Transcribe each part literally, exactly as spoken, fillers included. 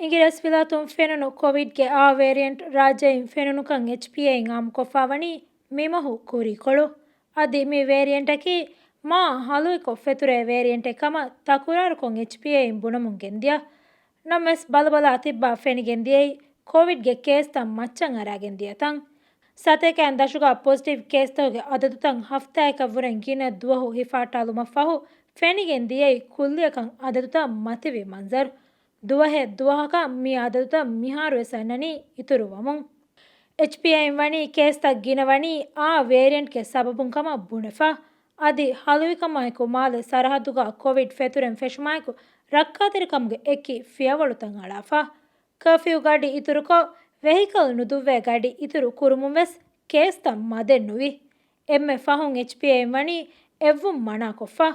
އިނގިރޭސިވިލާތުން ފެނުނު ކޮވިޑްގެ އާ ވޭރިއަންޓް ރާއްޖެއިން ފެނުނުކަން އެޗްޕީއޭއިން އާއްމުކޮށްފާވަނީ މިމަހު ކުރީކޮޅު. އަދި މި ވޭރިއަންޓަކީ މާ ހަލުވިކޮށް ފެތުރޭ ވޭރިއަންޓެއް ކަމަށް ތަކުރާރުކޮށް އެޗްޕީއޭއިން ބުނަމުން ގެންދިޔަ. ނަމަވެސް ބަލަބަލާ ތިއްބާ ފެނިގެން ދިޔައީ ކޮވިޑްގެ ކޭސްތައް މައްޗަށް އަރާގެން ދިޔަ ތަން. ސަތޭކައިން ދަށުގަ ޕޮޒިޓިވް ކޭސްތަކުގެ އަދަދުތައް ހަފްތާއަކަށްވުރެން ގިނަ ދުވަހު ހިފާއްޓާލުމަށްފަހު ފެނިގެން ދިޔައީ ކުއްލިއަކަށް އަދަދުތައް މަތިވި މަންޒަރު. ދުވަހެއް ދުވަހަކަށް މި އަދަދުތައް މިހާރުވެސް އަންނަނީ އިތުރުވަމުން. އެޗްޕީއޭއިން ވަނީ ކޭސްތައް ގިނަވަނީ އާ ވޭރިއަންޓްގެ ސަބަބުން ކަމަށް ބުނެފަ. އަދި ހަލުވިކަމާއެކު މާލެ ސަރަހައްދުގަ ކޮވިޑް ފެތުރެން ފެށުމާއެކު ރައްކާތެރިކަމުގެ އެކި ފިޔަވަޅުތައް އަޅާފަ. ކަފިއު ގަޑި އިތުރުކޮށް، ވެހިކަލް ނުދުއްވޭ ގަޑި އިތުރު ކުރުމުންވެސް ކޭސްތައް މަދެއް ނުވި. އެންމެ ފަހުން އެޗްޕީއޭއިން ވަނީ އެއްވުން މަނާކޮށްފަ.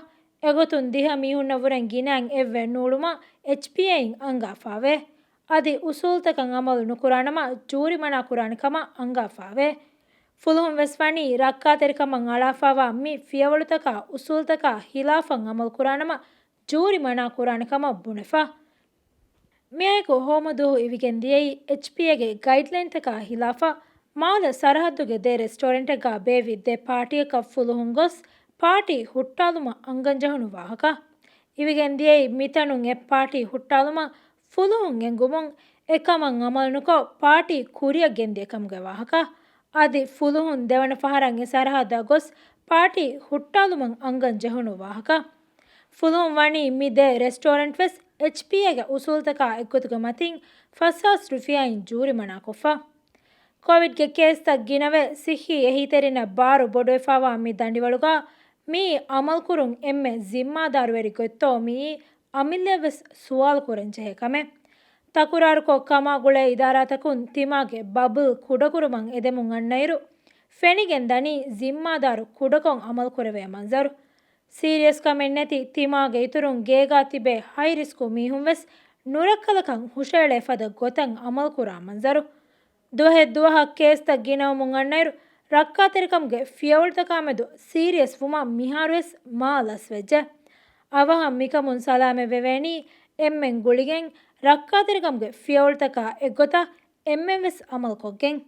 އެގޮތުން ދިހަ މީހުންނަށްވުރެން ގިނައިން އެއްވެ ނޫޅުމަށް އެޗްޕީއޭއިން އަންގާފާވޭ. އަދި އުސޫލުތަކަށް އަމަލު ނުކުރާނަމަ ޖޫރިމަނާ ކުރާނެ ކަމަށް އަންގާފާވޭ. ފުލުހުން ވެސް ވަނީ ރައްކާތެރިކަމަށް އަޅާފާވާ މި ފިޔަވަޅުތަކާ އުސޫލުތަކާ ހިލާފަށް އަމަލު ކުރާނަމަ ޖޫރިމަނާ ކުރާނެ ކަމަށް ބުނެފަ. މިއާއެކު ހޯމަ ދުވަހު އިވިގެން ދިޔައީ އެޗްޕީއޭގެ ގައިޑްލައިންތަކާ ހިލާފަށް މާލެ ސަރަހައްދުގެ ދެ ރެސްޓޯރެންޓެއްގަ ބޭއްވި ދެ ޕާޓީއަކަށް ފުލުހުން ގޮސް ޕާޓީ ހުއްޓާލުމަށް އަންގަން ޖެހުނު ވާހަކަ. އިވިގެން ދިޔައީ މިތަނުން އެއް ޕާޓީ ހުއްޓާލުމަށް ފުލުހުން އެނގުމުން އެކަމަށް އަމަލު ނުކޮށް ޕާޓީ ކުރިއަށް ގެންދިޔަ ކަމުގެ ވާހަކަ. އަދި ފުލުހުން ދެވަނަ ފަހަރަށް އެ ސަރަހައްދަށް ގޮސް ޕާޓީ ހުއްޓާލުމަށް އަންގަން ޖެހުނު ވާހަކަ. ފުލުހުން ވަނީ މި ދެ ރެސްޓޯރެންޓް ވެސް އެޗްޕީއޭގެ އުސޫލުތަކާ އެއްގޮތުގެ މަތިން ފަސް ހާސް ރުފިޔާއިން ޖޫރިމަނާކޮށްފަ. ކޮވިޑްގެ ކޭސްތައް ގިނަވެ، ސިއްހީ އެހީތެރިންނަށް ބާރު ބޮޑުވެފާވާ މި ދަނޑިވަޅުގަ މިއީ އަމަލުކުރުން އެންމެ ޒިންމާދާރުވެރި ގޮތްތޯ މިއީ އަމިއްލައަށް ވެސް ސުވާލު ކުރަން ޖެހޭ ކަމެއް. ތަކުރާރުކޮށް ކަމާ ގުޅޭ އިދާރާތަކުން ތިމާގެ ބަބްލް ކުޑަކުރުމަށް އެދެމުން އަންނައިރު، ފެނިގެން ދަނީ ޒިންމާދާރު ކުޑަކޮށް އަމަލު ކުރެވޭ މަންޒަރު. ސީރިއަސް ކަމެއް ނެތި ތިމާގެ އިތުރުން ގޭގާ ތިބޭ ހައި ރިސްކު މީހުން ވެސް ނުރައްކަލަކަށް ހުށައެޅޭ ފަދަ ގޮތަށް އަމަލު ކުރާ މަންޒަރު. ދުވަހެއް ދުވަހަށް ކޭސްތައް ގިނަވަމުން އަންނައިރު، ރައްކާތެރިކަމުގެ ފިޔަވަޅުތަކާމެދު ސީރިއަސް ވުމަށް މިހާރުވެސް މާ ލަސްވެއްޖެ. އަވަހަށް މިކަމުން ސަލާމަތް ވެވޭނީ އެންމެން ގުޅިގެން ރައްކާތެރިކަމުގެ ފިޔަވަޅުތަކާ އެއްގޮތަށް އެންމެންވެސް އަމަލުކޮށްގެން.